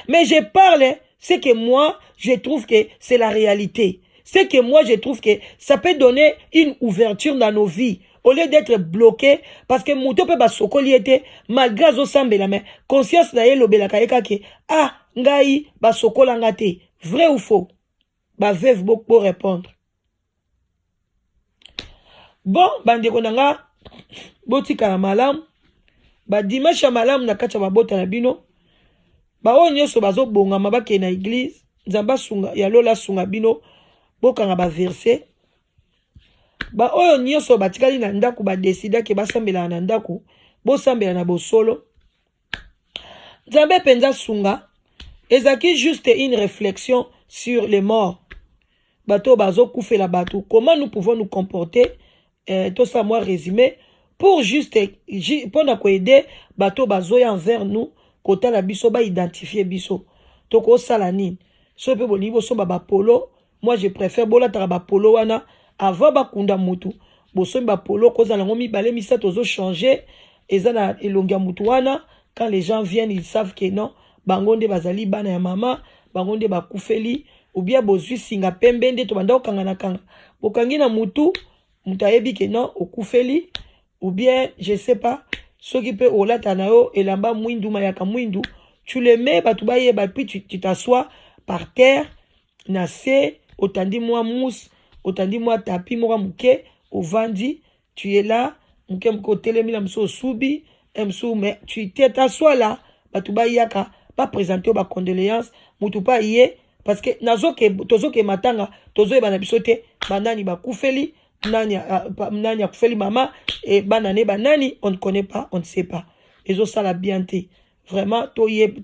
Mais je parle ce que moi je trouve que c'est la réalité, c'est que moi je trouve que ça peut donner une ouverture dans nos vies au lieu d'être bloqué, parce que moto mpe basokoli ye te, malgré azosambela, mais conscience na ye elobelaka ye kaka: ah, ngai basokolanga te. Vrai ou faux? Baveuve bo répondre. Bon, bandeko na nga, botikala malamu, badimanche ya malamu na kati ya mabota na bino. Baoyo nyonso bazobongama bakende na église, Nzambe asunga, ya lola asunga bino, bokanga baverset. Baoyo nyonso batikali na ndako, badécidaki basambelaka na ndako, bosambela na bosolo. Nzambe mpenza asunga. Ezalaki juste une réflexion sur les morts, bato oyo bazokufela bato, comment nous pouvons nous comporter. Tosala mwa résumé pour juste mpona koaider bato bazoya envers nous, kotala biso, baidentifie biso, tokosala nini. Soki mpe bolingi bosomba bapolo, moi je préfère bolataka bapolo wana avant bakunda mutu. Bosombi bapolo, kozala yango mibale, misato, ozochange, eza na elongi ya mutu wana. Quand les gens viennent, ils savent que non, bango nde bazali bana ya mama, bango nde bakufeli. Ou bien bozwi singa pembe nde tobanda kokanga na kanga, bokangi na mutu. Moto ayebi ke non, okufeli, ou bien je sais pas, soki mpe olata na yo elamba mwindu, mayaka mwindu, tu le mets, bato bayeba. Puis tu t'assois par terre, na se, otandi mwa mousse, otandi mwa tapis moko moke, ovandi, tu es là moke moke, otelemi na mosu, osubi mosu, mais tu t'assois là, bato bayaka baprésente yo bacondoléance. Motu mpe aye, parce que nazoke, tozoke matanga, tozoyeba na biso te banani bakufeli nani, nani akufeli mama e bana ne banani, on ne connaît pas, on ne sait pas. Ezosala bien te. Vraiment,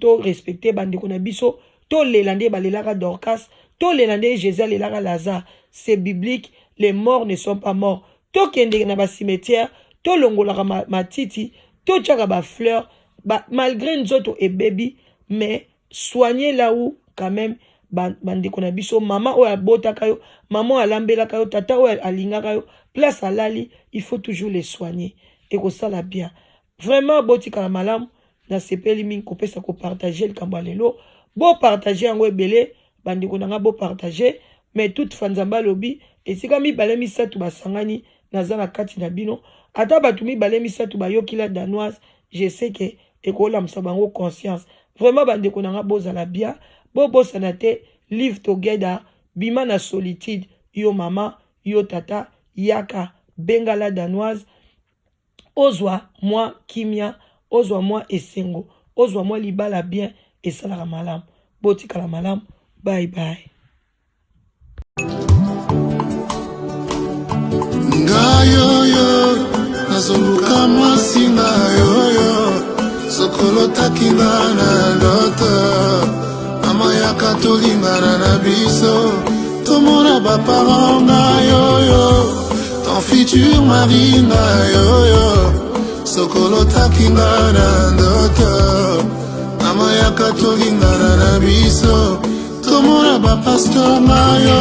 torespecte bandeko na biso. Tolela nde balelaka Dorcas, tolela nde Jésus alelaka Lazare. C'est biblique, les morts ne sont pas morts. Tokende na bacimetière, tolongolaka matiti, totiaka bafleur ba, malgré nzoto ebebi, mais soigner là où quand même bandeko na biso, mama oyo abotaka yo, mama oyo alambelaka yo, tata oyo alingaka yo, place alali, il faut toujours les soigner, ekosala bien. Vraiment, botikala malamu. Nasepeli mingi kopesa, kopartage likambo ya lelo. Bopartage yango ebele, bandeko na nga, bopartage. Mais toutefois, Nzambe alobi esika mibale misato basangani, naza na kati na bino. Ata bato mibale misato bayoki La Danoise, je sais ke ekolamusa bango conscience. Vraiment, bandeko na nga, bozala bien, bobosana te, live together. Bima na solitude, yo mama, yo tata, yaka, benga La Danoise, ozwa mwa kimia, ozwa mwa esengo, ozwa mwa libala bien, esalaka malamu. Botikala malamu, bye bye. Ngai oyo nazoluka mwasi, ngai oyo sokolotaki nga na ndoto, mama yaka tolingana na biso, tomona baparent. Ngai oyo ton futur mari, ngai oyo sokolotaki nga na ndoto, mama yaka tolingana na biso, tomona bapasteur. Ngai.